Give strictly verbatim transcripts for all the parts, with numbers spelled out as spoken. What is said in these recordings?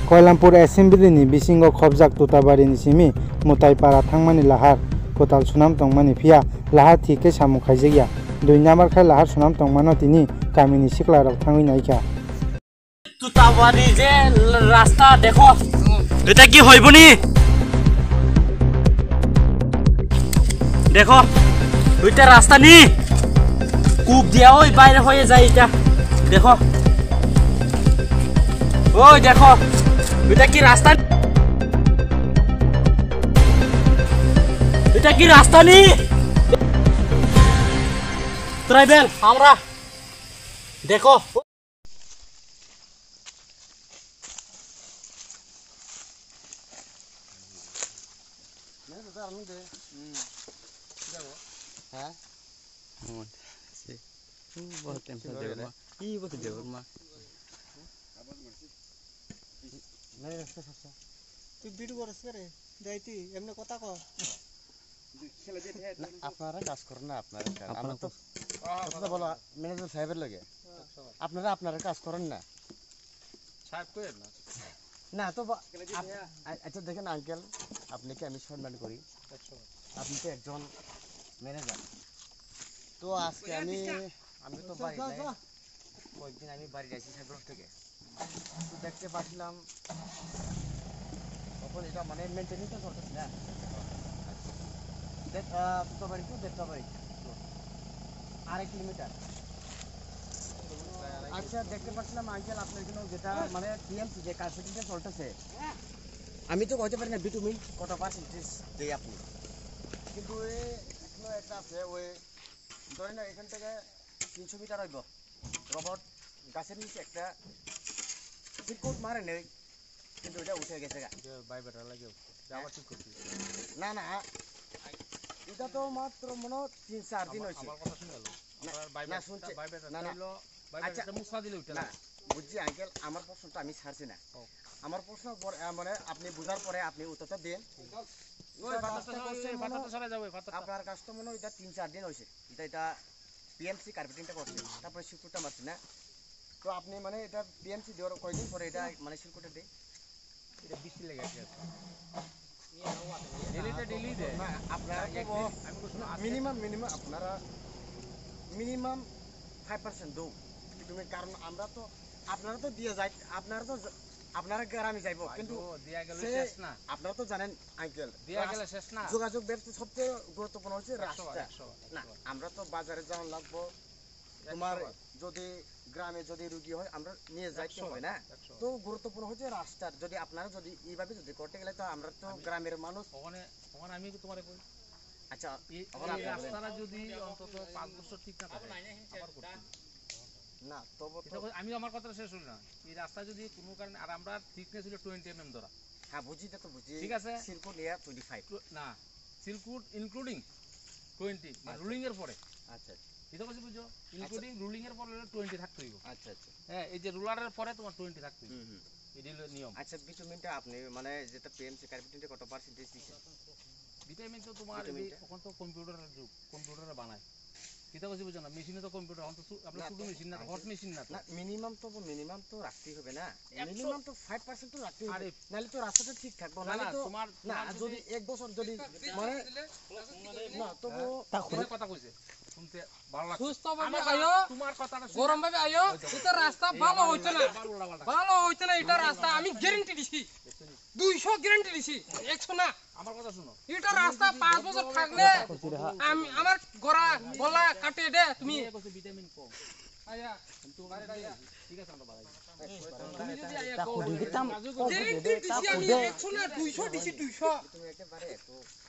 Koilampur Assembly ni bisingo khobjak Tutabarini simi Mutaipara thangmani lahar kwtal sunam tongmani, phiya lahar thik khe samung khaijakya. Dui number khai lahar sunam tongmano tini kamini siklarok thangwi naikha. তুতাবাড়ি যে রাস্তা দেখো, এটা কি হইবনি? দেখো, ওইটা রাস্তা নি, কূপ দিয়া ওই বাইরে হয়ে যায় এটা। দেখো, ওই দেখো, এটা কি রাস্তা? এটা কি রাস্তা নি? ট্রাইবেল, আমরা দেখো। হ্যাঁ? ও, সে, ও, বহুত টেনশন দেবে মা। কি বলতে দেবে মা? তুই ভিডিও করছ কে রে? যাইতি, এমনি কথা ক। না, আপনারা কাজ করেন না, আপনারা কাজ। আপনারা আমরা তো তো কথা বলা ম্যানেজার সাহেবের লগে। আপনারা আপনারা কাজ করেন না। সাহেব কই না? না, তো বা-, আপ-, আ-, আচ্ছা, দেখেন আঙ্কেল, আপনাকে আমি সম্মান করি। আপনি তো একজন ম্যানেজার। তো আজকে আমি, আমি তো বাড়ি যাই। কয়েকদিন আমি বাড়ি যাইছি সাহেব থেকে। তো দেখতে পাচ্ছিলাম তখন এটা মানে মেইনটেনেন্স চলতেছে না। দেখ, আহ, দুটো বাড়ি তো দেড়টা বাড়ি। আড়াই কিলোমিটার। আচ্ছা, দেখতে পাচ্ছিলাম আঙ্কেল, আপনার এখানে যেটা মানে টিএমসি যে কাজ সেটা চলতেছে, আমি তো বলতে পারি না বিটুমিন কত পার্সেন্টেজ দেয় আপনি, কিন্তু ওই এখনো একটা আছে, ওই ধরেন না, এখান থেকে তিনশো মিটার হইব, রবট গাছের নিচে একটা সিটকোট মারে নেই, কিন্তু ওটা উঠে গেছে গা। যে ভাইব্রেটর লাগে, যে আবার ঠিক করছি। না, না, এটা তো মাত্র মনে হয় তিন চার দিন আমার, হয়েছে। আমার কথা শুনে গেল। না, আপনার না, ভাইব্রেটর, শুনছে। ভাইব্রেটরটা না, না। হইলো, আচ্ছা। ভাইব্রেটরটা মুছা দিলে উঠে না, না। বুঝছি আঙ্কেল, আমার প্রশ্নটা আমি ছাড়ছি না। ও। আমার প্রশ্ন পরে, আহ, মানে আপনি বুঝার পরে আপনি উত্তরটা দেন। ওই এটা ফাতারটা কাজটা সরাই, করছে ওই মনে ফাতারটা হয় সরাই যাবো, ওই ফাতারটা। আপনার কাজ তো মনে হয় এটা তিন চার দিন হয়েছে। এটা, এটা পিএমসি কার্পেটিংটা করছে, তারপরে সিটকোটটা মারছে না? তো আপনি মানে এটা পিএমসি দেওয়ার কয়দিন পরে এটা মানে সিটকোটটা দেয়? এটা বৃষ্টি লেগে আছে। ডেলিতে ডেলি দেয়। না, আপনারা এক তো মিনিট, আমি বলছি না, আজকে মিনিমাম, মিনিমাম আপনারা মিনিমাম ফাইভ পার্সেন্ট দেও। তুমি কারণ আমরা তো, আপনারা তো দিয়ে যায়, আপনারা তো জ-, আপনারা গ্রামে যাইবো, ভাই কিন্তু গো, দিয়া গেলে সে শেষ না। আপনারা তো জানেন আঙ্কেল, দিয়া গেলে শেষ না। যোগাযোগ ব্যবস্থা সবচেয়ে গুরুত্বপূর্ণ হচ্ছে একশো বার, রাস্তা। একশো বার, না, একশো বার। আমরা তো বাজারে যাওয়া লাগবো, একশো তোমার বার। যদি গ্রামে যদি রুগী হয়, আমরা নিয়ে যাইতে একশো হয় না? একশো বার। তো গুরুত্বপূর্ণ হচ্ছে রাস্তার, যদি আপনারা যদি এইভাবে যদি করতে গেলে তো আমরা তো আমি গ্রামের মানুষ। ওখানে, ওখানে আমি তোমারে কই। আচ্ছা, এই, ওখানে এই আপনি বলেন। রাস্তাটা যদি অন্তত পাঁচ বছর ঠিক না থাকে, আবার করতে হবে। না, তবু তো এটা কই, আমি আমার কথাটা শেষ হইল না। এই রাস্তা যদি কোনো কারণে, আর আমরা থিকনেস হইলো টোয়েন্টি এমএম ধরা। হ্যাঁ, বুঝি, এটা তো বুঝি। ঠিক আছে? সিলকো নিয়ে টোয়েন্টি ফাইভ। তো, না, সিলকুট ইনক্লুডিং টোয়েন্টি, মানে আচ্ছা। রুলিং এর পরে। আচ্ছা, আচ্ছা। এটা কথা বুঝো, আচ্ছা। ইনক্লুডিং রুলিং এর পরে হলো টোয়েন্টি থাকতে হইব। আচ্ছা, আচ্ছা। হ্যাঁ, এই যে রুলারের পরে তোমার টোয়েন্টি থাকতে হইব। হুম, হুম। এটা হলো নিয়ম। আচ্ছা, ভিটামিনটা আপনি মানে যেটা পিএমসি কার্পেটিংটা কত পার্সেন্টেজ দিচ্ছেন? ভিটামিন তো তোমার ভিটামিনটা? এই এখন তো কম্পিউটারের যুগ, কম্পিউটারে বানায়। কিতা কইছি বুঝো না, মেশিনে তো কম্পিউটার, এখন তো সু-, আপনার না শুধু তো, মেশিন না তো, আগে হট মেশিন না তো। না, মিনিমাম তো, মিনিমাম তো রাখতেই হবে না। একশো মিনিমাম তো ফাইভ পার্সেন্ট তো রাখতেই হবে। আরে। নাহলে তো রাস্তাটা ঠিক থাকবো, না, নাহলে না, তো, তোমার, না, তোমার যদি এক বছর যদি, মানে, না, তবু হ্যাঁ? তা খুবই কথা কইছে, শুনতে ভালো লাগছে। সুস্থ ভাবে আমার কথা, আয়ো, তোমার কথাটা শুনে গরম ভাবে আয়ো, ওই দেখো। এটা রাস্তা এই ভালো আমার হইতো না। আবার উল্টাপাল্টা। ভালো হইতো না, এটা রাস্তা আমি গ্যারান্টি দিছি। দেখছো নি? দুইশো গ্যারান্টি দিছি, একশো না। আমার কথা শুনো। এটা রাস্তা পাঁচ বছর থাকলে আমি, আমার গলা, গলা কাটে দে তুমি। নিয়ে গেছে ভিটামিন কম। আয়া, তুমি তো বাড়ি আয়া। ঠিক আছে, আমরা বাড়াই। তুমি যদি আয়া তা কও, খুঁড়ি দিতাম, রাজু কও, কও, খুঁড়ি গ্যারান্টি দে, তা দিছি আমি খুঁড়ি দে। একশো না, দুইশো দিছি, দুইশো।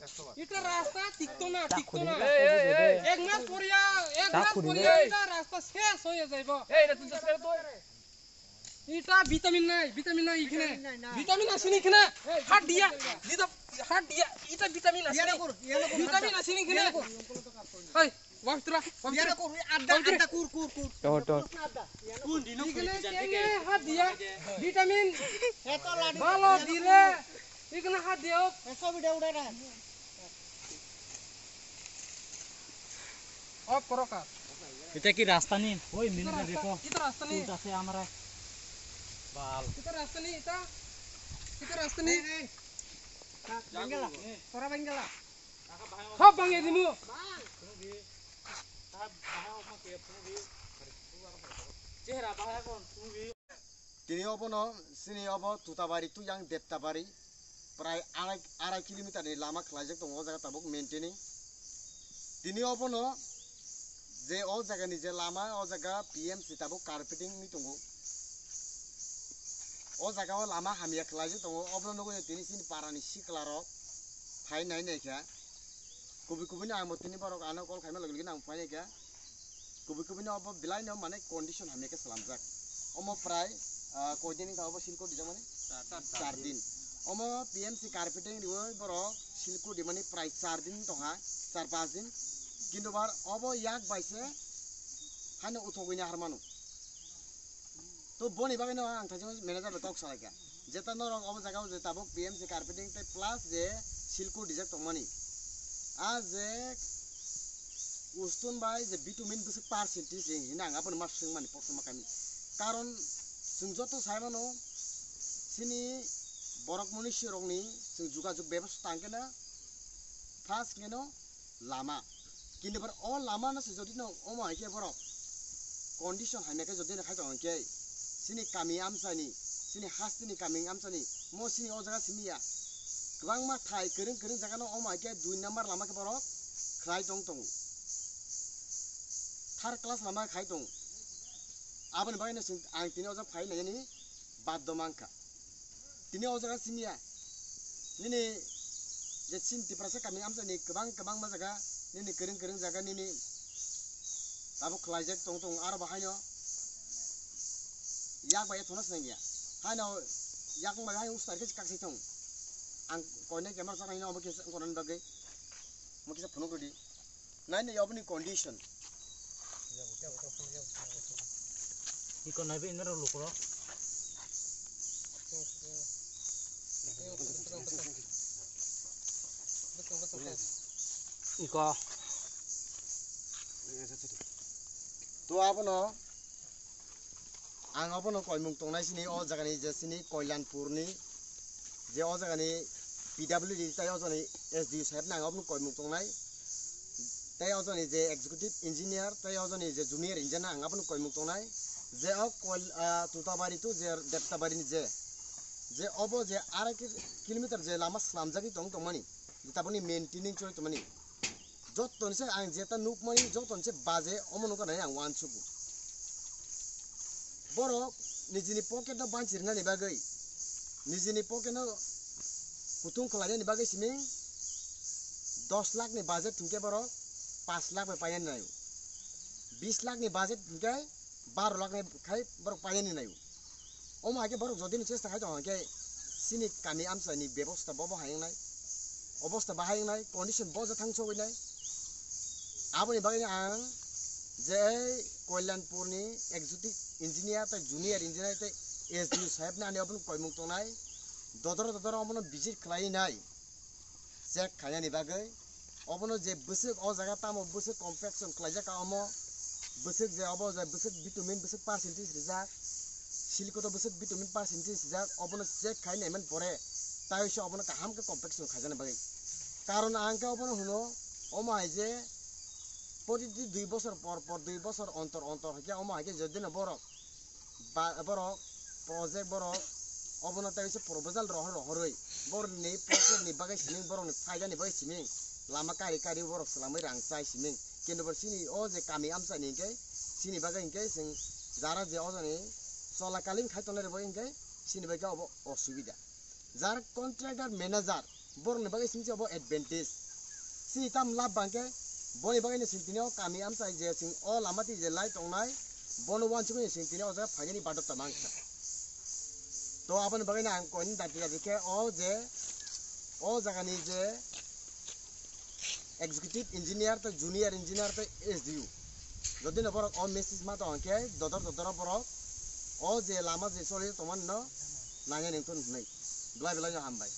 একশো বার। এটা রাস্তা টিকতো না, তা টিকতো খুঁড়ি না। দে, তা খুঁড়ি দে। এক মাস পরিয়া, এক তা মাস খুঁড়ি পরিয়া দে। এটা রাস্তা শেষ হয়ে যাইব। এই, এটা তুই শেষ করে তো। এটা ভিটামিন নাই, ভিটামিন নাই এখানে। ভিটামিন নাই, না। ভিটামিন আছে নি এখানে? এই, হাত দিয়া, দিদা, হাত দিয়া, এটা ভিটামিন আছে নি? ইয়ারে কর, ইয়ারে কর, ভিটামিন আছে নি এখানে? ইয়ারে কর। এই, ওয়াশ তোরা, ওয়াশ ইয়ারে তোরা। কর, ওই আড্ডা, ওয়াশ তোরা। আড্ডা কর, কর, কর। টহ, টহ। আড্ডা। কোন দিনও এখানে খুঁজে কেনে হাত দিয়া? ভিটামিন এত লাডি ভালো দিলে এখানে হাত দিও। এসব ভিডিও উড়ে না। অফ করো কাজ। এটা কি রাস্তা নেই? ওই এটা মিনিটে রাস্তা, দেখো। এটা রাস্তা নেই। কোনটা আছে আমরা? বাল। এটা রাস্তা নেই, এটা। Kita rasta ni. Bangala. Tora Bangala. Hop bang ya dimu. Tini obono sini obo Tutabari tu yang Deptabari prai arai, arai kilometer ni lama khlaijak tongo o jaga tabuk maintaining. Tini obono je o jaga ni je lama o jaga P M C tabuk carpeting ni tongo. O jaga o lama hamya khlaijak tongo, obono nugwi tini sini para ni sikla rok phai nai nai kha. Kubui kubui no ang bo tini borok ano call khaima logi logi no ang phai nai kha. Kubui kubui no obo belai no mane condition hamya khe slamjak. Omo prai, ah, koi din wngkha obo silko dijak mani? Char din. Omo P M C carpeting riwi borok silko di mani prai char din tongha, char pas din. Kintu bar obo yak bai se haino uthogwi na har mano. To boni bagwi no ang thaising manager bai kok salai kha. Jeta norok obo jaga o je tabuk P M C carpeting tei plus je silko dijak tongmani. A je ustun bai je bitumin bwswk percentage hina ang aboni ma swngmani koktwma kami. Karon chwng joto sai mano chini borok mwnwi sirokni chwng jugajug bebostha tang khe na first khe no lama. Kintu bar o lama no se jodi no omo hai khe borok condition hamya khe jodi no khai tong khe chini kami amchani, chini hasteni kami amchani mo chini o jaga simi ya. Kwbangma thai kwrwng kwrwng jaga no omo hai khe dui number lama khe borok khlai tong tongo. Third class lama khai tongo. Aboni bagwi no chwng ang tini o jaga phai nai yani baddo mankha. Tini o jaga simi ya. Nini je chini Tiprasa kami amchani kwbang kwbang ma jaga nini kwrwng kwrwng jaga nini abo khlaijak tong tong aro bo haino yak bai thona sinang ya. Haino yak bai haino ustar khe kaksai thong. Ang koine camera chaknai no obo khe konan bagwi. Mo kisa phunuk rwdi. Nai nai oboni condition. Iko nai be inro lukro. Iko. To abono ang abono koimung tongnai sini o jagani je sini Koilanpurni je o jagani P W D tei o jagani S D O saheb nang abono koimung tongnai. Tei o jagani je executive engineer tei o jagani je junior engineer ang abono koimung tongnai. Je o Koil, ah, Tutabari to je Deptabari ni je, je obo je arai ki-, kilometer je lama slamjagwi tong tongmani, je taboni maintaining choli tongmani. Jotoni se ang jeta nukmani, jotoni se baje omo nukha nai ang uansugo. Borok nijini pocket no banchi rwnani bagwi, nijini pocket no kutung khlainani bagwi simi dos lakh ni budget hinkhe borok pash lakh bai painani naio. Bis lakh ni budget hinkhe baro lakh ni khai borok painani naio. Omo hai khe borok jodi no chesta khai tong hwn khe chini kami amchai ni bebosta bo bo hai wngnai, obosta bahai wngnai, condition bo je thang sogwi nai. Aboni bagwi ang je Koilanpur ni executive engineer tei junior engineer tei S D O saheb ni ani obono koimung tongnai, dodoro dodoro obono visit khlai nai. Check khainani bagwi obono je bwswk o jaga tamo bwswk compaction khlaijak ka omo, bwswk je obo je bwswk bitumin bwswk percentage rijak, silkoto bwswk bitumin percentage rijak, obono check khai naiman pore taiso obono kaham khe compaction khaijani bagwi. Karon ang khe obono hwno omo hai je protiti dui bosor por por, dui bosor ontor ontor hai khe omo hai khe jodino borok ba-, borok project borok obono tei se proposal rohor rohorwi borokni project ni bagwi siming, borokni phaidani bagwi siming, lama kari kari borok swlamwi rang chai siming. Kintu bo chini o je kami amchani hinkhe chini bagwi hinkhe chwng jara je o jani cholakalin khai tongnai rwbai hinkhe chini bagwi obo osubida. Jar contractor manager borokni bagwi simi se obo advantage. Chini tam lab bangkhe boni bagwino chwng tini o kami amchai je chwng o lama twi je lai tongnai bono uansukgwi chwng tini o jaga phainani badotta mankha. To aboni bagwino ang koini dati dati khe o je o jagani je executive engineer tei junior engineer tei S D O jodi no borok o message ma tong khe dodor dodor borok o je lama je choli tongmani no nainani wngthun hwnwi belai belai no hambai.